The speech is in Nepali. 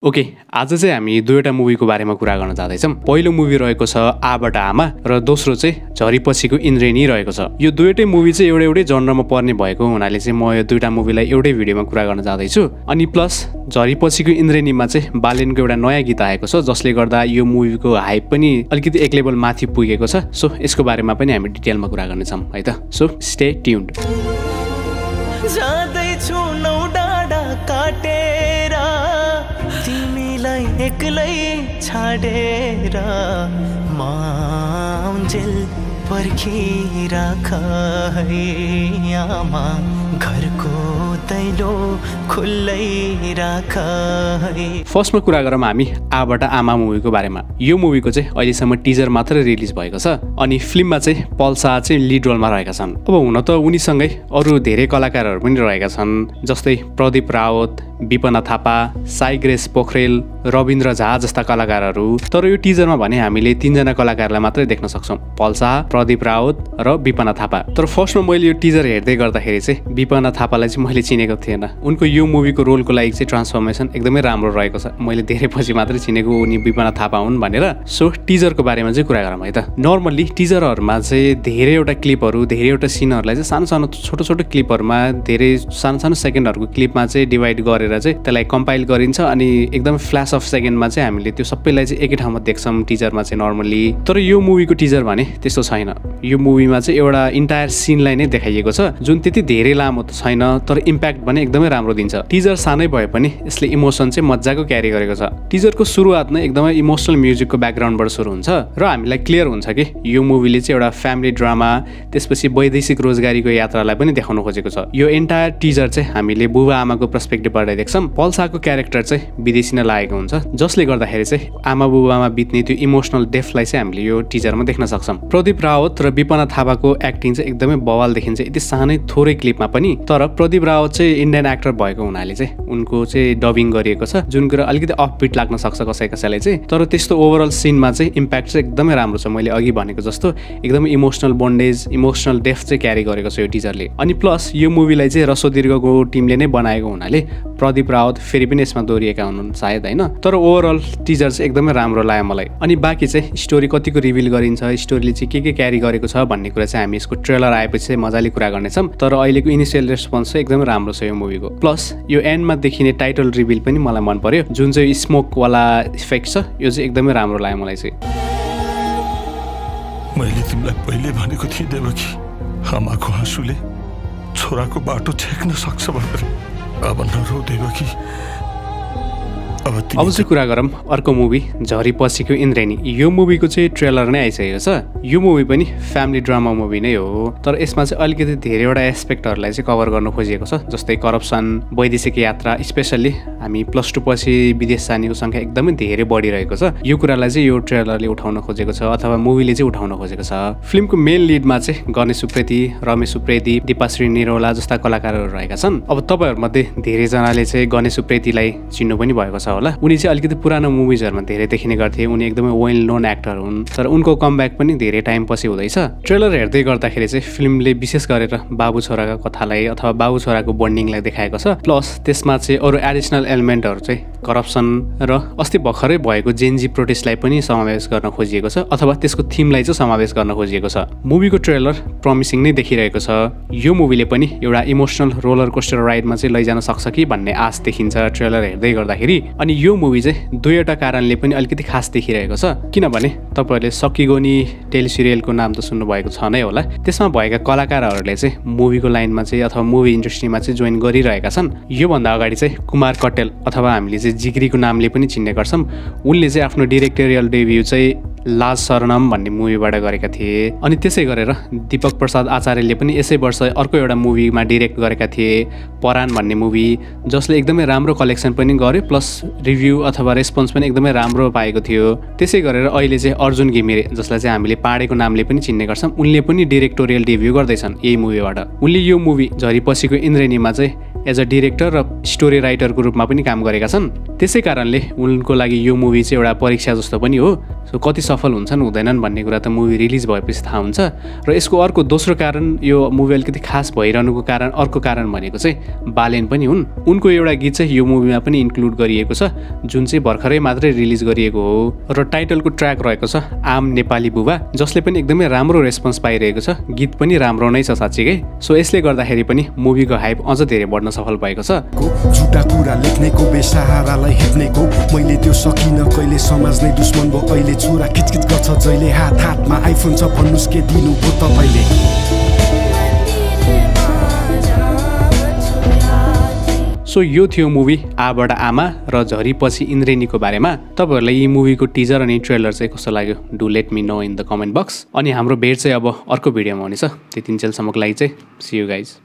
ओके, आज चाहिँ हामी दुईवटा मुभीको बारेमा कुरा गर्न जाँदैछौँ। पहिलो मुभी रहेको छ आबाट आमा र दोस्रो चाहिँ झरीपछिको इन्द्रेणी रहेको छ। यो दुईटै मुभी चाहिँ एउटै जनरमा पर्ने भएको हुनाले चाहिँ म यो दुईटा मुभीलाई एउटै भिडियोमा कुरा गर्न जाँदैछु। अनि प्लस झरीपछिको इन्द्रेणीमा चाहिँ बालेनको एउटा नयाँ गीत आएको छ जसले गर्दा यो मुभीको हाइप पनि अलिकति एक लेभल माथि पुगेको छ। सो यसको बारेमा पनि हामी डिटेलमा कुरा गर्नेछौँ है त। So stay tuned. एक्लै छाडेर माउन्जेल पर्खिराख है आमा घरको दैलो खुल्लै राख है। फर्स्टमा कुरा गरौँ हामी आबाट आमा मुभीको बारेमा। यो मुभीको चाहिँ अहिलेसम्म टिजर मात्र रिलिज भएको छ अनि फिल्ममा चाहिँ पल शाह चाहिँ लिड रोलमा रहेका छन्। अब हुन त उनीसँगै अरू धेरै कलाकारहरू पनि रहेका छन् जस्तै प्रदीप रावत, विपना थापा, साई ग्रेस पोखरेल, रविन्द्र झा जस्ता कलाकारहरू। तर यो टिजरमा भने हामीले तीनजना कलाकारलाई मात्रै देख्न सक्छौँ, पल शाह, प्रदीप रावत र विपना थापा। तर फर्स्टमा मैले यो टिजर हेर्दै गर्दाखेरि चाहिँ विपना थापालाई चाहिँ मैले चिनेको थिएन। उनको यो मुभीको रोलको लागि चाहिँ ट्रान्सफर्मेसन एकदमै राम्रो रहेको छ। मैले धेरै पछि मात्रै चिनेको उनी विपना थापा हुन् भनेर। सो टिजरको बारेमा चाहिँ कुरा गरौँ है त। नर्मल्ली टिजरहरूमा चाहिँ धेरैवटा क्लिपहरू, धेरैवटा सिनहरूलाई चाहिँ सानो सानो छोटो छोटो क्लिपहरूमा, धेरै सानो सानो सेकेन्डहरूको क्लिपमा चाहिँ डिभाइड गरेर चाहिँ त्यसलाई कम्पाइल गरिन्छ अनि एकदम फ्ल्यास अफ सेकेन्डमा चाहिँ हामीले त्यो सबैलाई चाहिँ एकै ठाउँमा देख्छौँ टिजरमा चाहिँ नर्मल्ली। तर यो मुभीको टिजर भने त्यस्तो छैन। यो मुभीमा चाहिँ एउटा इन्टायर सिनलाई नै देखाइएको छ जुन त्यति धेरै लामो त छैन तर इम्प्याक्ट भने एकदमै राम्रो दिन्छ। टिजर सानै भए पनि यसले इमोसन चाहिँ मजाको क्यारी गरेको छ। टिजरको सुरुवात नै एकदमै इमोसनल म्युजिकको ब्याकग्राउन्डबाट सुरु हुन्छ र हामीलाई क्लियर हुन्छ कि यो मुभीले चाहिँ एउटा फ्यामिली ड्रामा त्यसपछि वैदेशिक रोजगारीको यात्रालाई पनि देखाउन खोजेको छ। यो एन्टायर टिजर चाहिँ हामीले बुबा आमाको पर्सपेक्टिभबाट देख्छौँ। पल शाहको क्यारेक्टर चाहिँ विदेशी नै लागेको हुन्छ जसले गर्दाखेरि चाहिँ आमा बुबामा बित्ने त्यो इमोसनल डेप्थलाई चाहिँ हामीले यो टिजरमा देख्न सक्छौँ। प्रदीप रावत र विपना थापाको एक्टिङ चाहिँ एकदमै बवाल देखिन्छ यति सानै थोरै क्लिपमा पनि। तर प्रदीप रावत चाहिँ इन्डियन एक्टर भएको हुनाले चाहिँ उनको चाहिँ डबिङ गरिएको छ जुन कुरा अलिकति अफबिट लाग्न सक्छ कसैलाई चाहिँ। तर त्यस्तो ओभरअल सिनमा चाहिँ इम्प्याक्ट चाहिँ एकदमै राम्रो छ। मैले अघि भनेको जस्तो एकदमै इमोसनल बन्डेज, इमोसनल डेप्थ चाहिँ क्यारी गरेको छ यो टिजरले। अनि प्लस यो मुभीलाई चाहिँ रसो दीर्घको टिमले नै बनाएको हुनाले प्रदीप रावत फेरि पनि यसमा दोहोरिएका हुन् सायद होइन। तर ओभरअल टिजर चाहिँ एकदमै राम्रो लाग्यो मलाई। अनि बाँकी चाहिँ स्टोरी कतिको रिभिल गरिन्छ, स्टोरीले चाहिँ के क्यारी गरेको छ भन्ने कुरा चाहिँ हामी यसको ट्रेलर आएपछि चाहिँ मजाले कुरा गर्नेछौँ। तर अहिलेको इनिसियल रेस्पोन्स चाहिँ एकदमै राम्रो छ यो मुभीको। प्लस यो एन्डमा देखिने टाइटल रिभिल पनि मलाई मन पर्यो जुन चाहिँ स्मोकवाला इफेक्ट छ यो चाहिँ एकदमै राम्रो लाग्यो मलाई चाहिँ। मैले तिमीलाई पहिले भनेको थिएँ देवकी, आमाको हाँसुले छोराको बाटो छेक्न सक्छ भनेर। अब नरो देवकी। अब चाहिँ कुरा गरौँ अर्को मुभी झरीपछिको इन्द्रेणी। यो मुभीको चाहिँ ट्रेलर नै आइसकेको छ। यो मुभी पनि फ्यामिली ड्रामा मुभी नै हो तर यसमा चाहिँ अलिकति धेरैवटा एस्पेक्टहरूलाई चाहिँ कभर गर्न खोजिएको छ जस्तै करप्सन, वैदेशिक यात्रा, स्पेसल्ली हामी +2 पछि विदेश जानेको सङ्ख्या एकदमै धेरै बढिरहेको छ। यो कुरालाई चाहिँ यो ट्रेलरले उठाउन खोजेको छ अथवा मुभीले चाहिँ उठाउन खोजेको छ। फिल्मको मेन लिडमा चाहिँ गणेश उप्रेती, रमेश उप्रेती, दीपाश्री निरौला जस्ता कलाकारहरू रहेका छन्। अब तपाईँहरूमध्ये धेरैजनाले चाहिँ गणेश उप्रेतीलाई चिन्नु पनि भएको छ होला। उनी चाहिँ अलिकति पुरानो मुभिजहरूमा धेरै देखिने गर्थे। उनी एकदमै वेल नोन एक्टर हुन् तर उनको कमब्याक पनि धेरै टाइम पछि हुँदैछ। ट्रेलर हेर्दै गर्दाखेरि चाहिँ फिल्मले विशेष गरेर बाबु छोराका कथालाई अथवा बाबु छोराको बन्डिङलाई देखाएको छ। प्लस त्यसमा चाहिँ अरू एडिसनल एलिमेन्टहरू चाहिँ करप्सन र अस्ति भर्खरै भएको जेनजी प्रोटेस्टलाई पनि समावेश गर्न खोजिएको छ अथवा त्यसको थिमलाई चाहिँ समावेश गर्न खोजिएको छ। मुभीको ट्रेलर प्रमिसिङ नै देखिरहेको छ। यो मुभीले पनि एउटा इमोसनल रोलर कोस्टर राइडमा चाहिँ लैजान सक्छ कि भन्ने आश देखिन्छ ट्रेलर हेर्दै गर्दाखेरि। अनि यो मुभी चाहिँ दुईवटा कारणले पनि अलिकति खास देखिरहेको छ। किनभने तपाईँहरूले सकिगोनी टेलिसिरियलको नाम त सुन्नुभएको छ नै होला। त्यसमा भएका कलाकारहरूले चाहिँ मुभीको लाइनमा चाहिँ अथवा मुभी इन्डस्ट्रीमा चाहिँ जोइन गरिरहेका छन्। योभन्दा अगाडि चाहिँ कुमार कटेल अथवा हामीले चाहिँ जिग्रीको नामले पनि चिन्ने गर्छौँ। उनले चाहिँ आफ्नो डिरेक्टोरियल डेब्यू चाहिँ लाज शरणम भन्ने मुभीबाट गरेका थिए। अनि त्यसै गरेर दीपक प्रसाद आचार्यले पनि यसै वर्ष अर्को एउटा मुभीमा डिरेक्ट गरेका थिए, परान भन्ने मुभी, जसले एकदमै राम्रो कलेक्सन पनि गर्यो प्लस रिभ्यू अथवा रेस्पोन्स पनि एकदमै राम्रो पाएको थियो। त्यसै गरेर अहिले चाहिँ अर्जुन घिमिरे जसलाई चाहिँ हामीले पाडेको नामले पनि चिन्ने गर्छौँ, उनले पनि डिरेक्टोरियल डेब्यू गर्दैछन् यही मुभीबाट। उनले यो मुभी झरीपछिको इन्द्रेणीमा चाहिँ एज अ डिरेक्टर र स्टोरी राइटरको रूपमा पनि काम गरेका छन्। त्यसै कारणले उनको लागि यो मुभी चाहिँ एउटा परीक्षा जस्तो पनि हो। सो कति सफल हुन्छन् हुँदैनन् भन्ने कुरा त मुभी रिलिज भएपछि थाहा हुन्छ। र यसको अर्को दोस्रो कारण यो मुभी अलिकति खास भइरहनुको कारण अर्को कारण भनेको चाहिँ बालेन पनि हुन्। उनको एउटा गीत चाहिँ यो मुभीमा पनि इन्क्लुड गरिएको छ जुन चाहिँ भर्खरै मात्रै रिलिज गरिएको हो र टाइटलको ट्र्याक रहेको छ आम नेपाली बुबा, जसले पनि एकदमै राम्रो रेस्पोन्स पाइरहेको छ। गीत पनि राम्रो नै छ साँच्चीकै। सो यसले गर्दाखेरि पनि मुभीको हाइप अझ धेरै बढ्न सफल भएको छ। झुटा कुरा लेख्नेको बेसहारालाई हेप्नेको मैले त्यो सकिन कहिले समाज नै दुश्मन भो अहिले छोरा किचकिच गर्छ जहिले हातमा आइफोन छ भन्नुस् के दिनु भो तपाईले। सो यो थियो मुभी आबाट आमा र झरीपछि इन्द्रेणीको बारेमा। तपाईँहरूलाई यी मुभीको टिजर अनि ट्रेलर चाहिँ कस्तो लाग्यो do let me know in the comment box. अनि हाम्रो भेट चाहिँ अब अर्को भिडियोमा हुनेछ। त्यतिन्जेलसम्मको लागि चाहिँ सी यू गाइज।